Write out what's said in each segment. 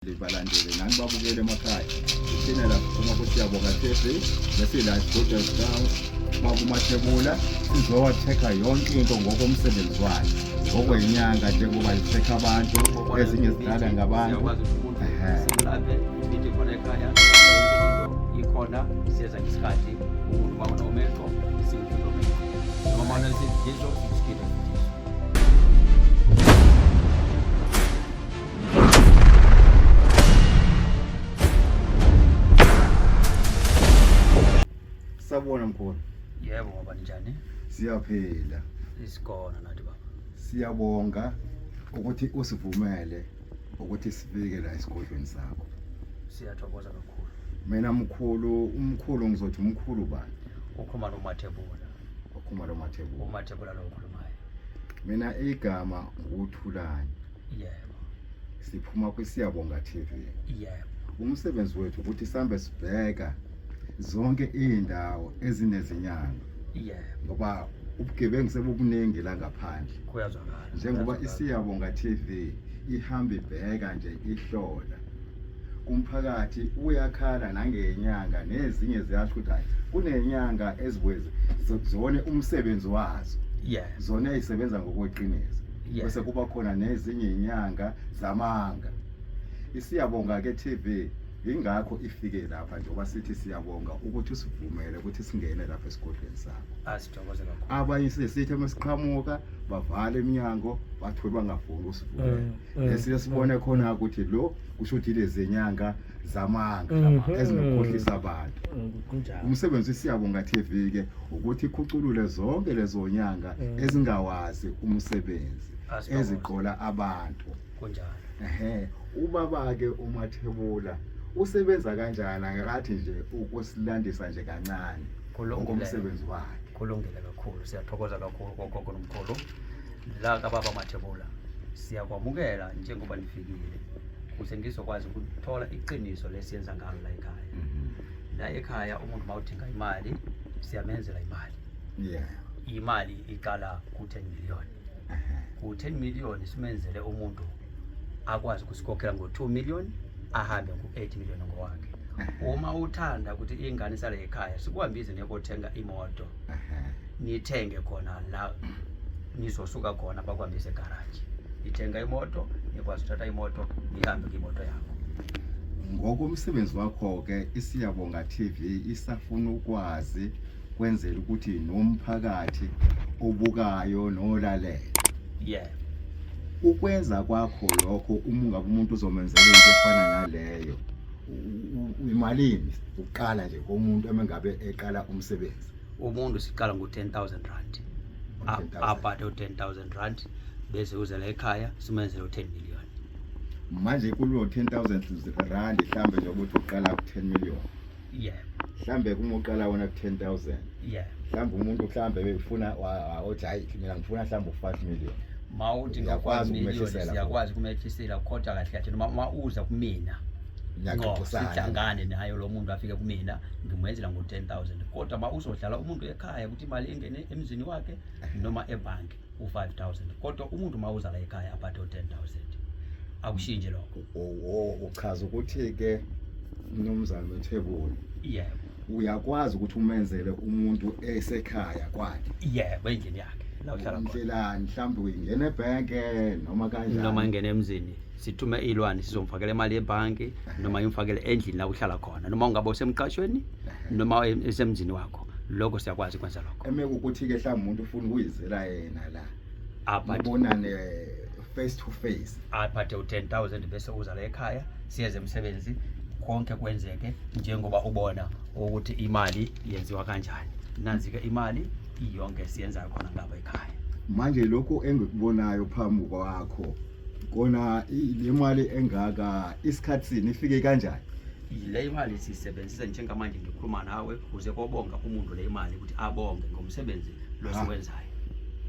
Balandele nani babukele emakhaya. Sithina la uma kuSiyabonga TV besila esigodlweni sikaBaba uMathebula sizowa-check-a yonke into ngokomsebenzi wakhe ngokwenyanga njengoba i-check abantu ezinye zidlala ngabantu. Siyakwazi ukuthi umuntu simlaphe imithi khona ekhaya, yonke into ikhona, siyeza ngesikhathi. Umuntu uma unomehlo simkhiphe umehlo, noma unesidliso simsikhiphe isidliso. Sabona mkhulu. Yebo baba, ninjani? Siyaphila. Isikona nathi baba. Siyabonga ukuthi usivumele ukuthi sifike la esigodlweni sakho. Siyathokoza kakhulu. Mina mkhulu, umkhulu ngizothi umkhulu bani? Ukhuluma noMathebula. Ukhuluma noMathebula. UMathebula lo okhulumayo. Mina igama nguThulani. Yebo. Siphuma kwiSiyabonga TV. Yebo. Umsebenzi wethu ukuthi sambe sibheka zonke izindawo ezinezinyanga. Yebo. Ngoba ubugebengu sebubuningi la ngaphandle. Kuyazwakala. Njengoba iSiyabonga TV ihamba ibheka nje ihlola. Umphakathi uyakhala nangenyanga nezinye ziyasho ukuthi hayi kunenyanga ezibuye zone umsebenzi wazo. Yebo. Zona ezisebenza ngokweqiniso. Bese kuba khona nezinye inyanga zamanga. ISiyabonga ke TV ingakho ifike lapha njengoba sithi siyabonga ukuthi usivumele ukuthi singene lapha esigodlweni sakho. Asithokoze kakhulu. Abanye sesithi masiqhamuka bavala iminyango bathole bangafuni usivumela. Esiye sibone khona ukuthi lo kusho ukuthi lezi nyanga zamanga ezinokukhohlisa abantu. Kunjalo. Umsebenzi iSiyabonga TV ke ukuthi ikhuculule zonke lezo nyanga ezingawazi umsebenzi Asithokoze. eziqola abantu. Kunjalo. Ehhe, ubaba ke uMathebula usebenza kanjani angakathi nje ukusilandisa nje kancane Kulungile. ngokomsebenzi wakhe. Kulungile kakhulu. Siyathokoza kakhulu kogogo nomkhulu. La kababa Mathebula siyakwamukela njengoba nifikile ukuze ngizokwazi ukuthola iqiniso lesiyenza ngalo la ekhaya. La ekhaya umuntu mawudinga imali siyamenzela imali. Yeah. Imali iqala ku-10 million. Ku-10 million simenzele umuntu akwazi ukusikhokhela ngo-2 million ahambe ngo-8 million ngowakhe. Uma uthanda ukuthi ingane isale ekhaya sikuhambise niyokothenga imoto nithenge khona la nizosuka khona bakuhambise egaraji. Nithenga imoto nikwazi ukuthatha imoto nihambe ngimoto yakho. Ngokomsebenzi wakho ke iSiyabonga TV isafuna ukwazi kwenzela ukuthi nomphakathi obukayo nolalela. Yeah. Ukwenza kwakho lokho uma ungabe umuntu uzomenzela into efana naleyo imalini uqala nje komuntu emengabe eqala umsebenzi. Umuntu siqala ngo-10,000 rand. 10,000. Aphathe u-10,000 rand bese uzela ekhaya simenzele u-10 million. Manje kulo 10,000 rand mhlambe nje ukuthi uqala ku 10 million. Yeah. Mhlambe kuma uqala wona ku 10,000. Yeah. Mhlambe umuntu mhlambe befuna othi hayi mina ngifuna mhlambe u5 million. Mawuthi Uyakwazi ngo-5 million ukumehlisela siyakwazi kumehlisela kodwa kahle kahle noma uma uza kumina ngqo Niyaxoxisana. sihlangane naye lo muntu afike kumina ngimwenzela ngo-10,000 kodwa ma uzodlala umuntu ekhaya ukuthi imali ingene emzini wakhe noma ebhanki u-5,000 kodwa umuntu ma uza la ekhaya aphathe u-10,000 akushintshe lokho. Uchaza ukuthi ke mnumzane Mathebula Yebo. uyakwazi ukuthi umenzele umuntu esekhaya kwakhe. Yebo, endlini yakhe la uhlala khona. Ndlela mhlawumbe uyingena ebhenke noma kanjani. Noma ingene emzini sithume ilwane sizomfakela imali ebhanki noma imfakele endlini la uhlala khona noma ungabe usemqashweni noma esemzini wakho lokho siyakwazi ukwenza lokho. Emeke ukuthi ke mhlawumbe umuntu ufuna ukuyizela yena la. Aphathe Nibonane face to face. aphathe u-10,000 bese uza la ekhaya siyeze emsebenzi konke kwenzeke njengoba ubona ukuthi imali yenziwa kanjani. Nansi ke imali iyonke siyenza khona ngapha ekhaya. Manje lokhu engikubonayo phambi kwakho kona le mali engaka isikhathi sini ifike kanjani? Le imali siyisebenzisa njengamanje ngikhuluma nawe uze kobonga umuntu le imali ukuthi abonge ngomsebenzi lo siwenzayo.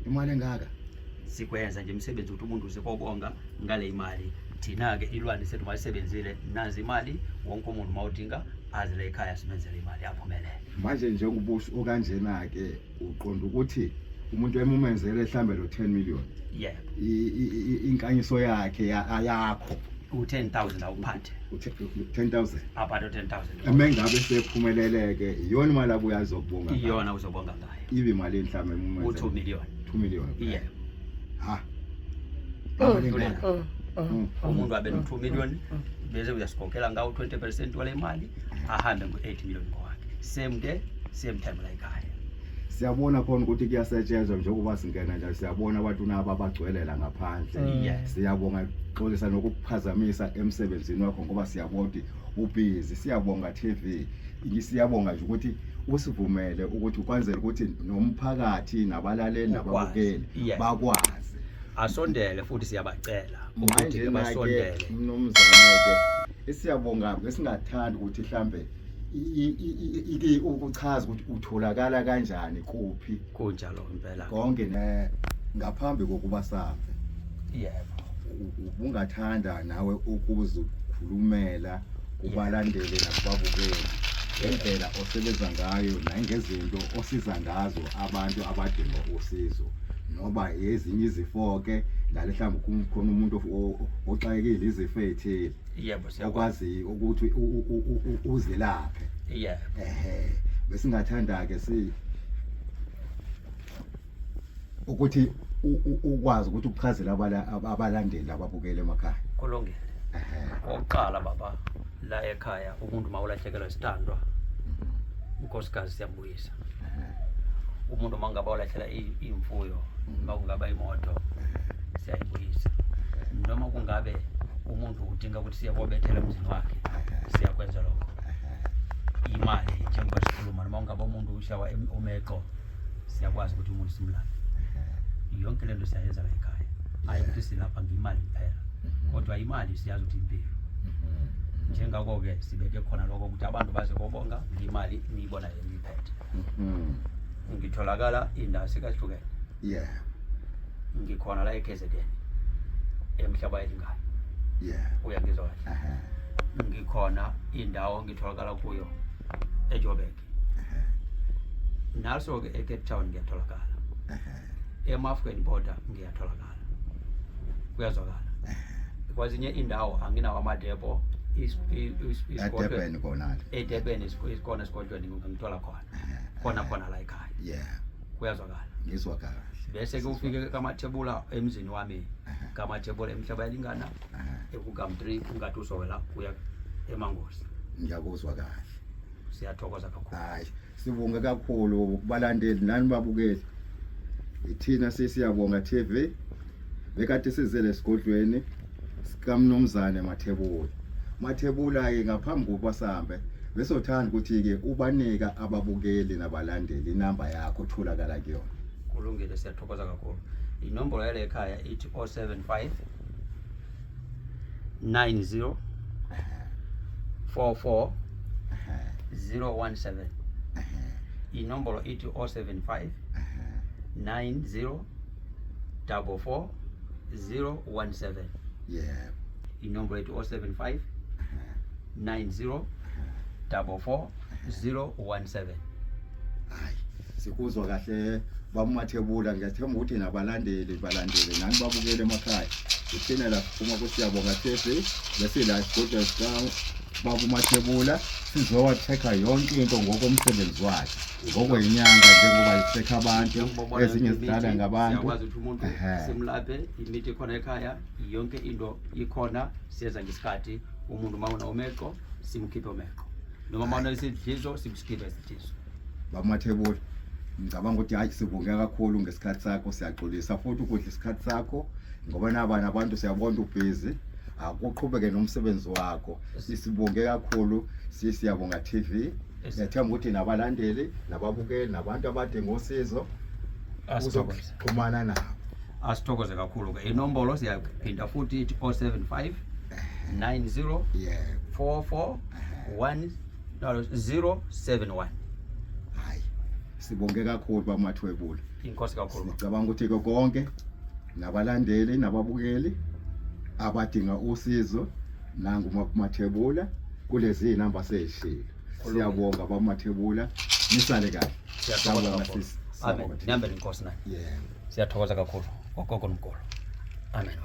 Imali engaka? Sikwenza nje umsebenzi ukuthi umuntu uze kobonga ngale imali. Thina ke ilwane sethu mayisebenzile nazi imali wonke umuntu mawudinga aze la ekhaya simenzele imali aphumelele. Manje njengoba okanjena ke uqonda ukuthi umuntu emumenzele mhlambe lo 10 million. Yebo. Inkanyiso yakhe ayakho. U-10,000 awuphathe. U-10,000. Aphathe u-10,000. Mengabe sephumeleleke iyona imali abuye azokubonga ngayo. Iyona uzobonga ngayo. Ibe imali enhlame uma U-2 million. 2 million. Yebo. Ha. Umuntu abe no-2 million bese uyasikhokhela ngawo 20% wale mali, ahambe ngo-8 million ngowakhe. Same day, same time la ekhaya. Siyabona khona ukuthi kuyasetshenzwa njengoba singena nje, siyabona abantu naba abagcwele la ngaphandle. Siyabonga, xolisa nokukuphazamisa emsebenzini wakho ngoba siyabona ukuthi ubhizi. Siyabonga TV, siyabonga nje ukuthi usivumele ukuthi ukwenzela ukuthi nomphakathi nabalaleli nababukeli bakwazi asondele, futhi siyabacela ukuthi manje ke basondele. Mnumzane ke, siyabonga, besingathanda ukuthi mhlambe ukuchaza ukuthi utholakala kanjani, kuphi. Kunjalo impela. Konke ne ngaphambi kokuba sambe, ubungathanda nawe ukuzikhulumela kubalandeli nakubabukeli ngendlela osebenza ngayo nangezinto osiza ngazo abantu abadinga usizo, noba ezinye izifo-ke ngale mhlawumbe khona umuntu oxakekile izifo ey'thile Yebo, siyakwazi. Okwazi ukuthi uzelaphe. Ehe, besingathanda-ke si ukuthi ukwazi ukuthi ukuchazele abalandeli ababukele emakhaya. Kulungile. Okokuqala baba, la ekhaya umuntu uma ulahlekelwa isitandwa, unkosikazi, siyambuyisa. Umuntu uma ngabe ulahlela imfuyo, noma kungaba imoto, siyayibuyisa. Noma kungabe umuntu udinga ukuthi siye kobethela emzini wakhe, siyakwenza lokho. Imali njengoba sikhuluma, noma ungabe umuntu ushawa umeqo, siyakwazi ukuthi umuntu simlaphe. Yonke lento siyayenza la ekhaya, hayi ukuthi silapha ngemali kuphela, kodwa imali siyazi ukuthi impilo. Njengako-ke sibeke khona lokho ukuthi abantu baze kobonga ngemali niyibonayo niyiphethe. Ngitholakala indawo sekahlukene. Ngikhona la e-KZN, emhlaba elingane. Uyangizwa kahle? Ngikhona indawo ngitholakala kuyo eJoburg, naso-ke eCape Town ngiyatholakala, eMafukeni border ngiyatholakala. Kuyazwakala, kwezinye indawo anginawo amadepo. EDurban khona? EDurban isikhona esigodlweni, ngithola khona khona khona la ekhaya. Kuyazwakala? Ngizwa kahle. Bese ke ufike kaMathebula emzini wami, kaMathebula emhlaba yalingana, ekuGumtree, ungathi uzowela uya eMangosi. Ngiyakuzwa kahle. Siyathokoza kakhulu. Hayi, sibonge kakhulu kubalandeli nani babukeli. Ithina sisiyabonga TV, bekade sizele esigodlweni sikamnumzane Mathebula. Mathebula ke, ngaphambi kokuba sihambe, besothanda ukuthi ke ubanika ababukeli nabalandeli inamba yakho otholakala kuyona. Kulungile, siyathokoza kakhulu. Inombolo yale ekhaya ithi 075 90 44 017. Inombolo ithi 075 90 44 017. Inombolo ithi 075 90 44 017. Hayi, sikuzwa kahle baMathebula. Ngiyathemba ukuthi nabalandeli balandele nani babukele emakhaya. Ithina la uma kusiyabonga TV, bese la esigodlweni sika baba uMathebula sizowa-check-a yonke into ngokomsebenzi wakhe ngokwenyanga, njengoba i-check abantu ezinye zidlala ngabantu. Siyakwazi ukuthi umuntu simlaphe. Imithi ikhona ekhaya, yonke into ikhona, siyenza ngesikhathi. Umuntu uma unomeqo simkhiphe umeqo, noma uma unesidlizo simsikhiphe isidlizo. BaMathebula, ngicabanga ukuthi hayi, sibonge kakhulu ngesikhathi sakho. Siyaxolisa futhi ukudla isikhathi sakho ngoba naba nabantu siyabona ubhizi. Akuqhubeke nomsebenzi wakho. Sisibonge kakhulu, sisiyabonga TV. Siyathemba ukuthi nabalandeli nababukeli nabantu abadinga usizo Asithokoze. uzoxhumana nabo. Asithokoze kakhulu ke. Inombolo siyaphinda futhi, ithi 075 90 44 1 no 071. Hayi, sibonge kakhulu baMathwebula. Inkosi kakhulu. Sicabanga ukuthi ke konke nabalandeli nababukeli abadinga usizo, nangu uMathebula kulezi zinamba sezishilo. Siyabonga baMathebula, nisale kahle. Siyathokoza Siyabonga, kakhulu. sisi. Amen. Siyabonga. Nihambe nenkosi naye. Siyathokoza kakhulu, gogogo nomgolo. Amen.